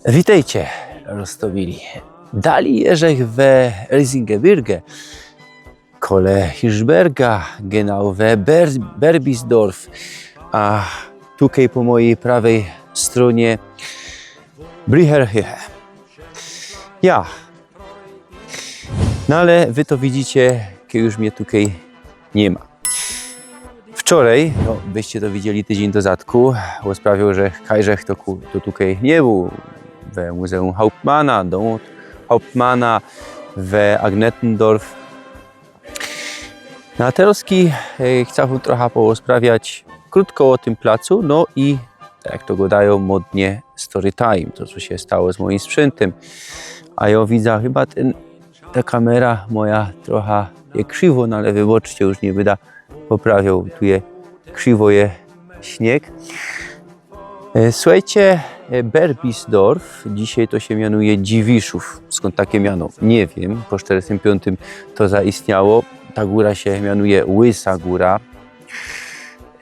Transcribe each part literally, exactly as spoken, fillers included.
Witejcie, roztōmili. Dali jeżech we Risingebirge, kole Hirschberga, genau we Ber Berbiesdorf, a tukej po mojij prawej strōnie Bricherhöhe. Ja. No ale wy to widzicie, kej już mie tukej niy ma. Wczorej, no, byście to widzieli tydziyń do zadku, bo sprawiōł, że kajżech to, ku- to tukej niy bōł. We Muzeum Hauptmanna, dōm Hauptmanna, we Agnetendorf. No a terozki e, chcã wōm trocha porozprawiać krōtko ô tym placu, no i jak to godajōm modnie story time, to co sie stało z mojim sprzętym. A jo widzã chyba tyn, ta kamera moja trocha je krziwo, no ale wyboczcie, już niy byda poprawiōł, tu je krziwo je śnieg. E, Słuchejcie, e, Berbiesdorf, dzisiej to sie mianuje Dziwiszōw. Skōnd take miano? Niy wiym. Po sztyrdziestym piōntym to zaistniało. Ta gōra sie mianuje Łysa Gōra.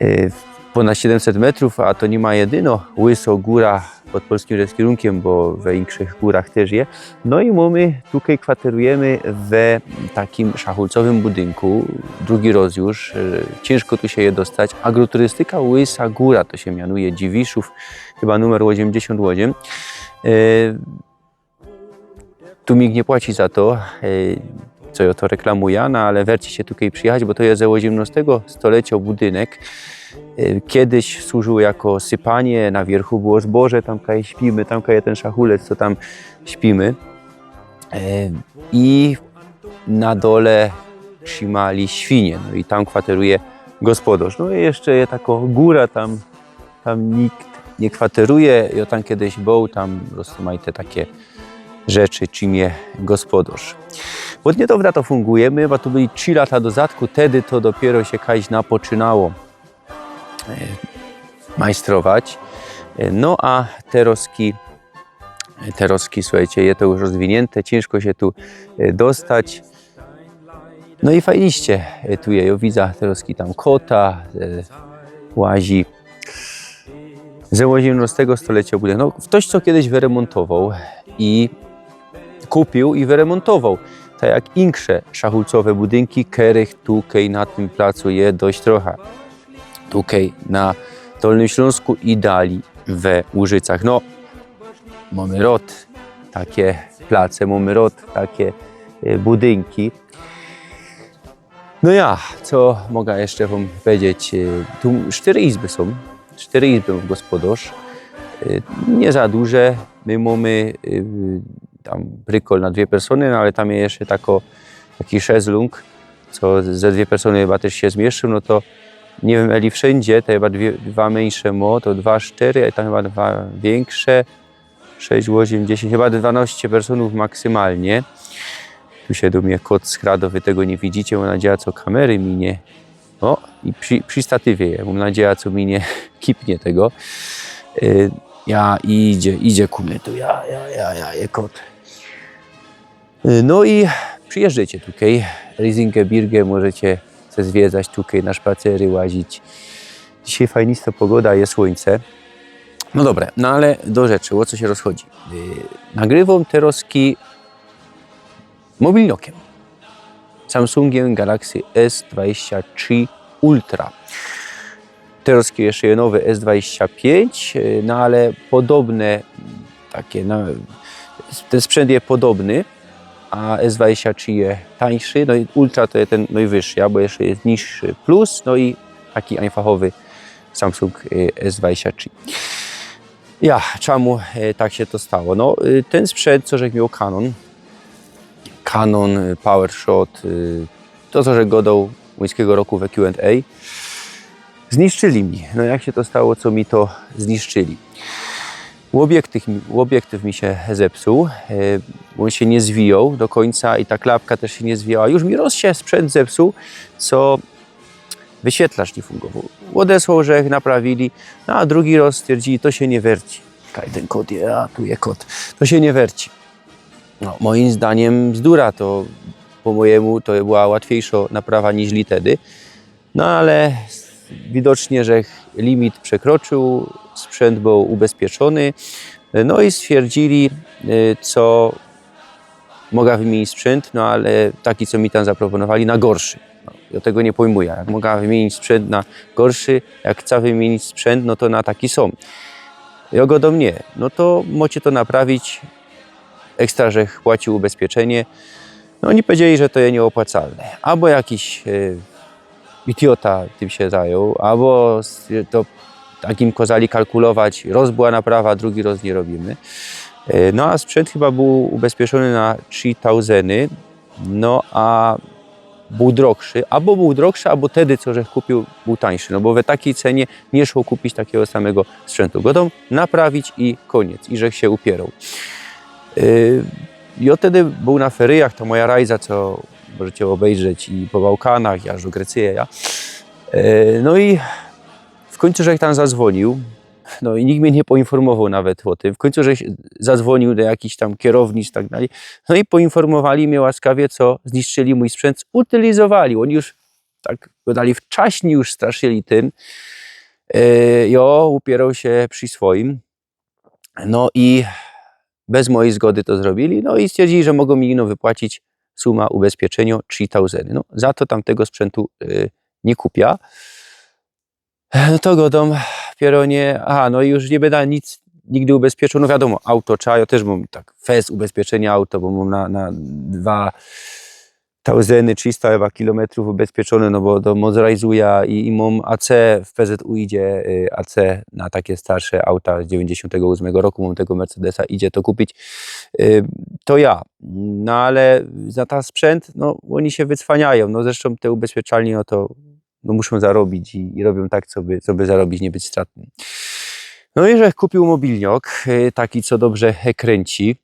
E, Pōnad siedymset metrōw, a to niy ma jedyno Łysŏ Gōra pod polskim kierunkiym, bo we inkszych gōrach tyż je. No i mōmy, tukej kwaterujymy we takim szachulcowym budynku, drugi roz już, e, ciynżko tu sie je dostać. Agroturystyka Łysa Gōra to sie mianuje, Dziwiszōw, chyba numer ôziymdziesiōnt ôziym. E, Tu nikt niy płaci za to, e, co jo to reklamujã, no ale werci sie tukej przijechać, bo to je ze ôziymnŏstego stolecjŏ budynek. E, kejsik służōł jako sypanie, na wiyrchu było zboże, tam kaj śpimy, tam kaj tyn szachulec, co tam śpimy. E, I na dole trzimali świnie, no i tam kwateruje gospodŏrz. No i jeszcze je takŏ gōra, tam, tam nikt niy kwateruje. Jo tam kejsik bōł, tam roztōmajte take rzeczy trzimie gospodŏrz. Ôd niydŏwna to funguje, my chyba tu byli trzi lata do zadku, tedy to dopiyro sie kajś napoczynało, e, majstrować. E, no a terozki, terozki, słuchejcie, je to już rozwiniynte, ciynżko sie tu, e, dostać. No i fajniście, e, tu je. Jo widzã terozki tam kota, e, łazi. Ze ôziymnŏstego stolecjŏ budynek. No, ftoś, co kejsik wyremontowoł i kupiył i wyremontowoł. Tak jak inksze szachulcowe budynki, kerych tukej na tym placu je dość trocha. Tukej na Dolnym Ślōnsku i dali we Łużycach. No, mōmy rŏd take place, mōmy rŏd take, e, budynki. No ja, co mogã jeszcze wōm powiedzieć? E, tu sztyry izby sōm. Sztyry izby mōm gospodŏrz. E, niy za duże. My mōmy, e, tam prikol na dwie persōny, no ale tam je jeszcze tako, taki szezlōng, co ze dwie persōny chyba tyż sie zmieszczōm, no to niy wiym, eli wszyndzie, te chyba dwie, dwa miyńsze mŏ, to dwa, sztyry, a tam chyba dwa wiynksze. Sześć, ôziym, dziesiyńć, chyba dwanŏście personōw maksymalnie. Tu sie do mie kot skradŏ, wy tego niy widzicie, mōm nadzieja, co kamery mi niy... O, i przi, przi statywie je, mōm nadzieja, co mi niy kipnie tego. Y, ja, idzie, idzie ku mie tu, ja, ja, ja, ja, je kot. Y, no i przijyżdżejcie tukej, Riesengebirge, możecie se zwiedzać tukej, na szpacery łazić. Dzisiej fajnista pogoda, je słōńce. No dobre, no ale do rzeczy, ô co sie rozchodzi. Y, nagrywōm terŏzki mobilnokym. Samsungiem Galaxy S dwadzieścia trzy Ultra. Terŏzki jeszcze je nowy S dwadzieścia pięć, y, no ale podobne, takie, no, ten sprzęt je podobny, a S dwadzieścia trzy je tańszy, no i Ultra to je ten nojwyższy, abo jeszcze je niższy Plus, no i taki ajnfachowy Samsung, y, S dwadzieścia trzy. Ja, czemu, y, tak sie to stało? No, y, ten sprzęt, co żech mioł, Canon, Canon, y, PowerShot, y, to, co żech godoł łońskigo roku we Q and A, zniszczyli mi. No jak sie to stało, co mi to zniszczyli? Ôbiektyw, ôbiektyw mi sie zepsuł, y, ôn sie niy zwijoł do kōńca i ta klapka tyż sie niy zwijała. Już mi roz sie sprzęt zepsuł, co wyświetlacz niy fungowoł. Ôdesłoł żech, naprawili, no a drugi roz stwierdzili, to sie niy werci. Kaj tyn kod je, a tu je kod. To sie niy werci. No, mojim zdaniym bzdura, to po mojymu to była łatwiyjszŏ naprawa niźli tedy. No ale widocznie żech limit przekroczył, sprzęt bōł ubezpieczōny. No i stwierdzili, y, co moga wymienić sprzęt, no ale taki, co mi tam zaproponowali, na gorszy. No, ja tego nie pojmuję. Jak moga wymienić sprzęt na gorszy, jak chcę wymienić sprzęt, no to na taki sam. Ja godōm nie, no to możecie to naprawić, ekstra, że płacił ubezpieczenie. No oni powiedzieli, że to jest nieopłacalne. Albo jakiś e, idiota tym się zajął, albo s- to takim kozali kalkulować, roz była naprawa, drugi roz nie robimy. E, No a sprzęt chyba był ubezpieczony na trzy tysiące, no a był droższy, albo był droższy, albo wtedy, co żech kupił, był tańszy, no bo we takiej cenie nie szło kupić takiego samego sprzętu. Godōm naprawić i koniec, i żech się upierał. Yy, I od wtedy był na feryjach, ta moja rajza, co możecie obejrzeć i po Bałkanach, i aż do Grecji, ja. Yy, No i w końcu żech tam zadzwonił, no i nikt mnie nie poinformował nawet o tym. W końcu żech zadzwonił do jakichś tam kierownic i tak dalej. No i poinformowali mnie łaskawie, co zniszczyli mój sprzęt, zutylizowali. Oni już tak godali wcześniej, już straszyli tym. Yy, Jo, upierał się przy swoim. No i bez mojej zgody to zrobili. No i stwierdzili, że mogą mi no wypłacić suma ubezpieczenia trzy tysiące. No, za to tamtego sprzętu yy, nie kupię. No to godōm, pieronie, aha, no i już nie będę nic nigdy ubezpieczony. No wiadomo, auto trzeba, ja też mam tak fest ubezpieczenia auto, bo mam na, na dwa tysiące trzysta chyba kilometrów ubezpieczone, no bo to motorizuje i, i mam A C, w P Z U idzie y, A C na takie starsze auta z dziewięćdziesiątego ósmego roku, mam tego Mercedesa, idzie to kupić. Y, To ja, no ale za ten sprzęt, no oni się wycwaniają, no zresztą te ubezpieczalnie, no to no, muszą zarobić i, i robią tak, co by, co by zarobić, nie być stratnym. No i żech kupił mobilniok, y, taki, co dobrze kręci,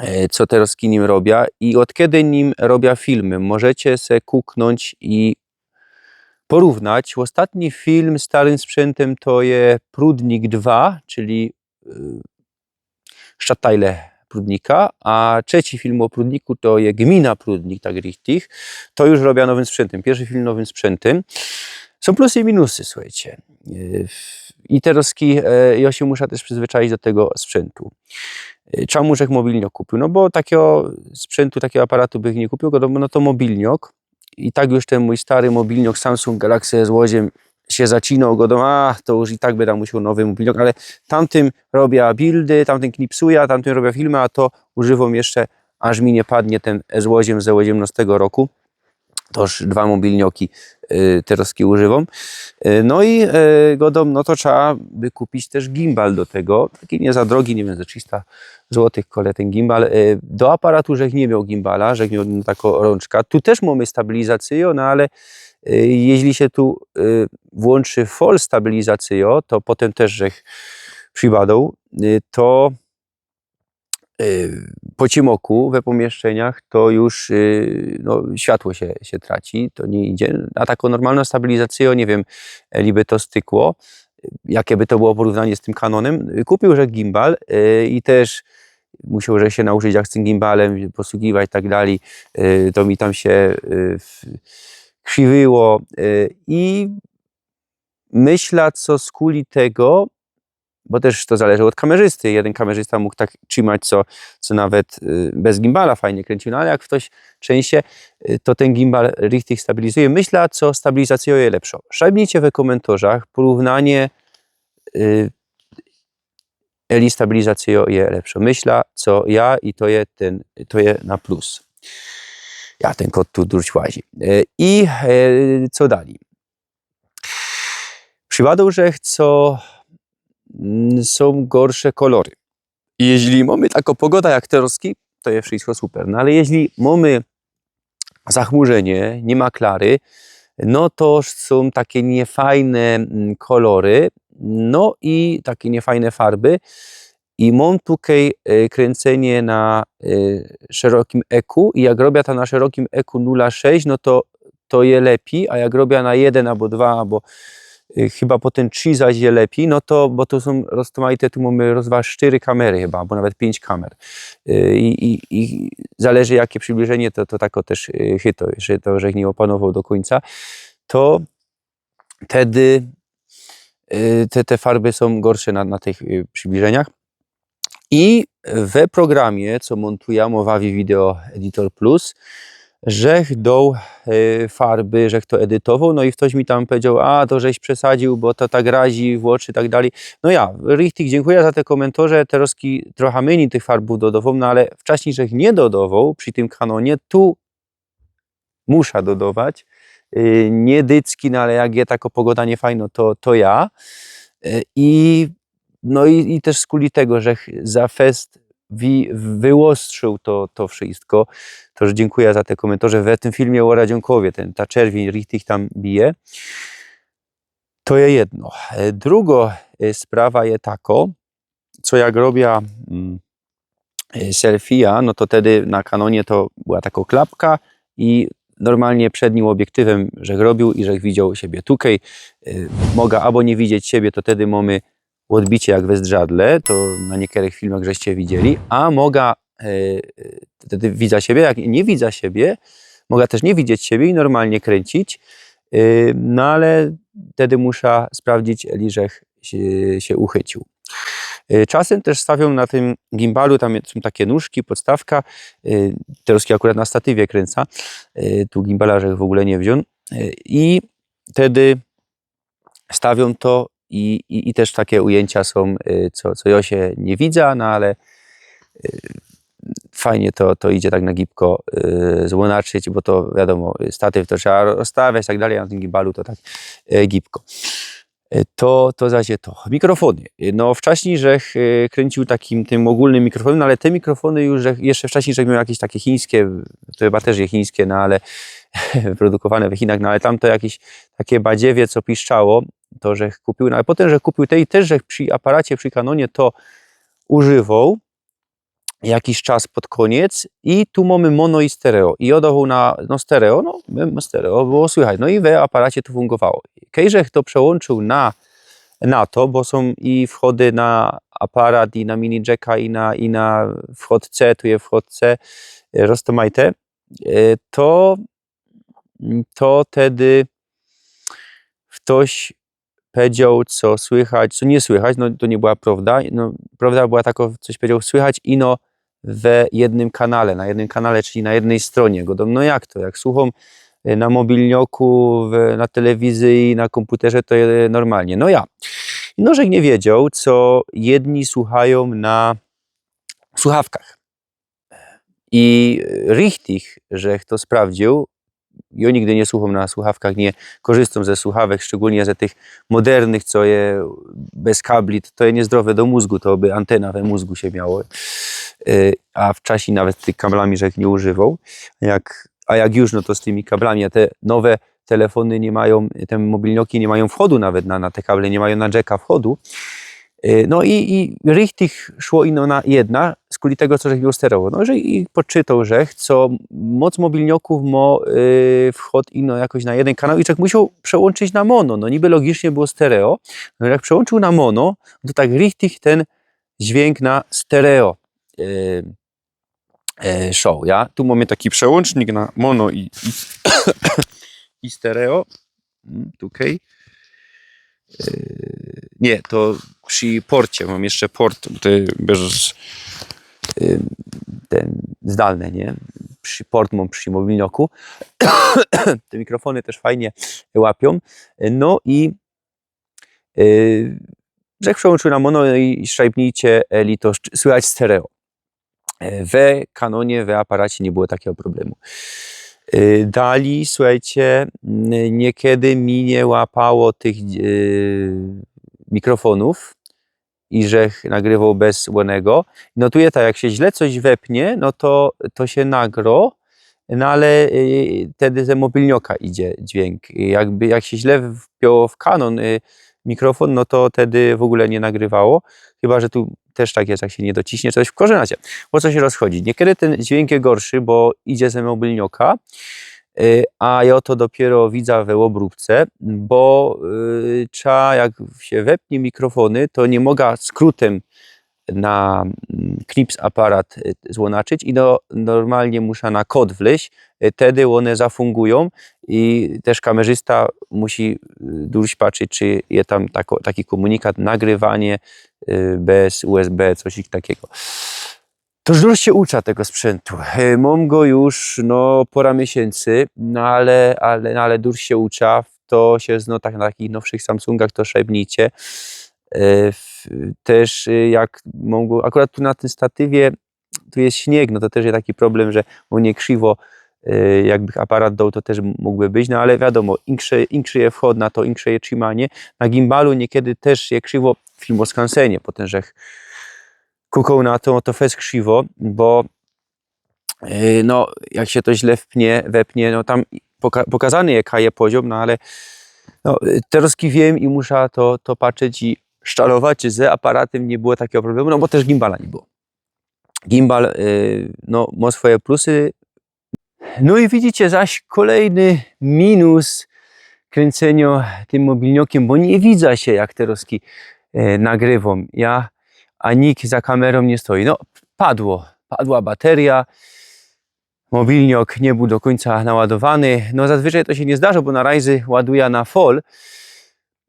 y, co teraz z nim robię i od kiedy nim robię filmy. Możecie se kuknąć i porównać. Ostatni film z starym sprzętym to je Prudnik dwa, czyli y, Stadtteile Prudnika, a trzeci film o Prudniku to je Gmina Prudnik, tak richtig. To już robię nowym sprzętym. Pierwszy film nowym sprzętym. Są plusy i minusy, słuchajcie. Yy, I teraz ki- e, ja się muszę też przyzwyczaić do tego sprzętu. Yy, Czemu żech mobilniok kupił? No bo takiego sprzętu, takiego aparatu bych nie kupił, no to mobilniok. I tak już ten mój stary mobilniok Samsung Galaxy S osiem się zacinał, godōm, a to już i tak będę musiał nowy mobilniok, ale tamtym robię buildy, tamtym knipsuję, tamtym robię filmy, a to używam jeszcze, aż mi nie padnie ten S osiem ze osiemnastego roku. To już dwa mobilnioki y, terozki używam. Y, No i y, godōm, no to trzeba by kupić też gimbal do tego. Taki nie za drogi, nie wiem, ze trzysta złotych, kole ten gimbal. Y, Do aparatu żech nie miał gimbala, żech miał taką rączka. Tu też mamy stabilizację, no ale y, jeśli się tu y, włączy full stabilizacją, to potem też żech przibadał, y, to y, po cimoku we pomieszczeniach to już y, no, światło się, się traci, to nie idzie. A taką normalną stabilizacją, nie wiem, liby to stykło, jakie by to było porównanie z tym Canonem. Kupił żech gimbal y, i też musiał żech się nauczyć, jak z tym gimbalem posługiwać i tak dalej. Y, To mi tam się y, w- krzywiło y, i myślę, co skuli tego, bo też to zależy od kamerzysty. Jeden kamerzysta mógł tak trzimać, co, co nawet y, bez gimbala fajnie kręcił, no ale jak ktoś trzęsie, y, to ten gimbal richtig stabilizuje. Myślę, co stabilizacją jest lepszą. Szajbnijcie w komentarzach porównanie y, eli stabilizacją jest lepszą. Myślę, co ja i to jest ten, to jest na plus. Ja ten kot tu druć łazi. Y, I y, co dalej? Przibadał żech, co mm, są gorsze kolory. I jeśli mamy taką pogoda jak terozki, to jest wszystko super. No ale jeśli mamy zachmurzenie, nie ma klary, no to są takie niefajne mm, kolory, no i takie niefajne farby. I mam tutaj e, kręcenie na e, szerokim eku i jak robię to na szerokim eku nula sześć, no to to je lepiej, a jak robię na jeden albo dwa, albo y, chyba potem trzy zaś je lepiej, no to, bo to są rozmaite, tu mamy roz dwa, sztyry kamery chyba, albo nawet pięć kamer. Y, I, i, i zależy jakie przybliżenie, to, to tak o też y, chyto, że to, że ich nie opanował do końca, to wtedy y, te, te farby są gorsze na, na tych y, przybliżeniach. I we programie, co mōntuja, Movavi Video Editor Plus, żech doł e, farby, żech to edytowoł, no i ftoś mi tam powiedzioł: „A, to żeś przesadził, bo to tak razi w ôczy” i tak dalij. No ja, richtig dziynkuja za te kōmyntorze, terŏzki trocha mynij tych farbōw dodowoł, no ale wczaśnij żech niy dodowoł przi tym Canonie, tu musza dodować. Y, niy dycki, no ale jak je tako pogoda niefajno, to, to ja. Y, I, no i, i tyż skuli tego, żech za fest wi-, wyostrził to, to wszystko. To już dziynkuja za te kōmyntorze. We tym filmie ô Radziōnkowie, tyn, ta czerwiyń richtig tam bije. To je jedno. E, drugŏ, e, sprawa je tako, co jak robia, mm, e, selfieja, no to tedy na Canonie to była tako klapka i normalnie przed nim ôbiyktywa żech robiōł i żech widzioł siebie tukej. E, moga abo niy widzieć siebie, to tedy mōmy ôdbicie jak we zdrzadle, to na niykerych filmach żeście widzieli, a moga, e, e, tedy widza siebie, jak niy widza siebie, moga tyż niy widzieć siebie i normalnie kryńcić, e, no ale tedy musza sprawdzić, eli żech sie, sie uchycił. E, czasym tyż stawiōm na tym gimbalu, tam sōm take nōżki, podstawka, e, terŏzki akurat na statywie kryńca, e, tu gimbala żech w ôgōle niy wziōn, e, i tedy stawiōm to i, i, i tyż take ujyńcia sōm, e, co, co jŏ sie niy widza, no ale, e, fajnie to, to idzie tak na gibko, e, złōnaczyć, bo to wiadōmo, statyw to trzeba rozstawiać i tak dalij, a na tym gimbalu to tak, e, gibko. E, to, to zaś je to. Mikrofōny. E, no, wczaśnij żech, e, kryńciōł takim tym ôgōlnym mikrofōnym, no, ale te mikrofōny już, żech, jeszcze wczaśnij żech mioł jakeś take chińske, to chyba tyż je chińske, no, ale wyprodukowane w Chinach, no, ale tam to jakeś take badziewie, co piszczało, to żech kupiōł, no, ale potym żech kupiōł te i tyż żech przi aparacie, przi Canonie to używoł jakiś czas pod kōniec i tu mōmy mono i stereo. I ôdechōł na, no, stereo, no, mōm stereo, było słychać. No i we aparacie to fungowało. Kej żech to przełōnczōł na, na to, bo sōm i wchody na aparat, i na mini jacka, i na, i na wchod C, tu je wchod C, e, roztōmajte, e, to, to tedy ftoś powiedzioł, co słychać, co niy słychać, no to niy była prŏwda. No, prŏwda była takŏ, coś powiedzioł, słychać ino we jednym kanale, na jednym kanale, czyli na jednej strōnie. Godōm, no jak to, jak słuchōm, y, na mobilnioku, w, na telewizyji, na kōmputerze, to je normalnie. No ja. No, żech niy wiedzioł, co jedni słuchajōm na słuchawkach. I richtig, żech to sprawdziōł. Jŏ nigdy niy słuchōm na słuchawkach, niy korzystōm ze słuchawek, szczegōlnie ze tych modernych, co je bez kabli, to, to je niyzdrowe do mōzgu, to by antena we mōzgu sie miało. Y, a wczaśnij nawet tymi kablami żech niy używoł. Jak, a jak już, no to z tymi kablami, a te nowe telefōny niy majōm, te mobilnioki niy majōm wchodu nawet na, na te kable, niy majōm na jacka wchodu. Y, no i, i richtig szło ino na jedna, skuli tego, co żech mioł stereo. No, że i poczytoł żech, co moc mobilniokōw mo, y, wchod ino jakoś na jedyn kanał i żech musioł przełōnczyć na mono. No, niby logicznie było stereo, no, jak przełōnczōł na mono, to tak richtig tyn dźwiynk na stereo, y, e, szoł, ja? Tu mōmy taki przełōncznik na mono i, i, i stereo. Mm, tukej. E, niy, to przi porcie, mōm jeszcze port, ty bierzesz, y, tyn zdalny, niy? Przi, port mōm przi mobilnioku. Te mikrofōny tyż fajnie łapiōm. No i, y, żech przełōnczōł na mono i szajbnijcie, eli to słychać stereo. E, we Canonie, we aparacie niy było takigo problemu. E, dalij, słuchejcie, n-, niykiedy mi niy łapało tych, e, mikrofōnōw i żech nagrywoł bez ônego. No tu je tak, jak sie źle coś wepnie, no to, to sie nagrŏ, no ale, e, tedy ze mobilnioka idzie dźwiynk. Jakby, jak sie źle wpiło w Canon, e, mikrofōn, no to tedy w ôgōle niy nagrywało. Chyba że tu tyż tak je, jak sie niy dociśnie coś w korzynacie. Ô co sie rozchodzi? Niykiedy tyn dźwiynk je gorszy, bo idzie ze mobilnioka, e, a jŏ to dopiyro widza we ôbróbce, bo, e, trzeba, jak sie wepnie mikrofōny, to niy moga skrutem na, mm, knips aparat, e, złōnaczyć i no, normalnie musza na kod wlyź, e, tedy ône zafungujōm i tyż kamerzysta musi, e, duś patrzeć, czy je tam tako-, taki kōmunikat, nagrywanie, y, bez U S B, coś takiego. To już dużo sie ucza tego sprzętu. Y, Mam go już, no, pora miesięcy, no ale, ale, no, ale dużo sie ucza. To się zno tak na takich nowszych Samsungach, to szybciej idzie. Y, w- Też y, jak mam go, akurat tu na tym statywie, tu jest śnieg, no to też jest taki problem, że mu nie krzywo, y, jakbych aparat dał, to też mógłby być, no ale wiadomo, insze, inszy je wchod na to, insze je trzymanie. Na gimbalu niekiedy też je krzywo, film o skansenie, potem żech kukał na to, to fest krzywo, bo y, no, jak się to źle wpnie, wepnie, no tam poka pokazany jaka je poziom, no ale no, y, teraz wiem i muszę to, to patrzeć i szczalować, że z aparatem nie było takiego problemu, no bo też gimbala nie było. Gimbal, y, no, ma swoje plusy. No i widzicie zaś kolejny minus kręcenia tym mobilniokiem, bo nie widzę się, jak te rozki e, nagrywam. Ja, a nikt za kamerą nie stoi. No, padło. Padła bateria. Mobilniok nie był do końca naładowany. No, zazwyczaj to się nie zdarza, bo na rajzy ładuje na full.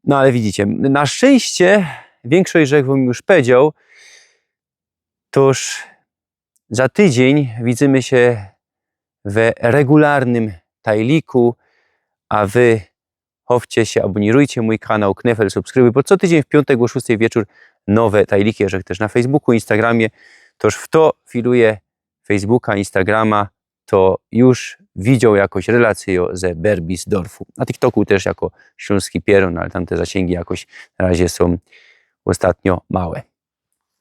No ale widzicie, na szczęście większość, że wam już powiedział, toż za tydzień widzimy się w regularnym tajliku, a wy chowcie się, abonirujcie mój kanał, knefel, subskrybuj, bo co tydzień w piątek o szóstej wieczór nowe tajliki, że też na Facebooku, Instagramie, toż w to filuję Facebooka, Instagrama, to już widział jakoś relację ze Berbisdorfu. Na TikToku też jako Śląski Pierun, ale tamte zasięgi jakoś na razie są ostatnio małe.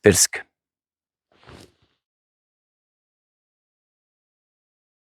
Pyrsk.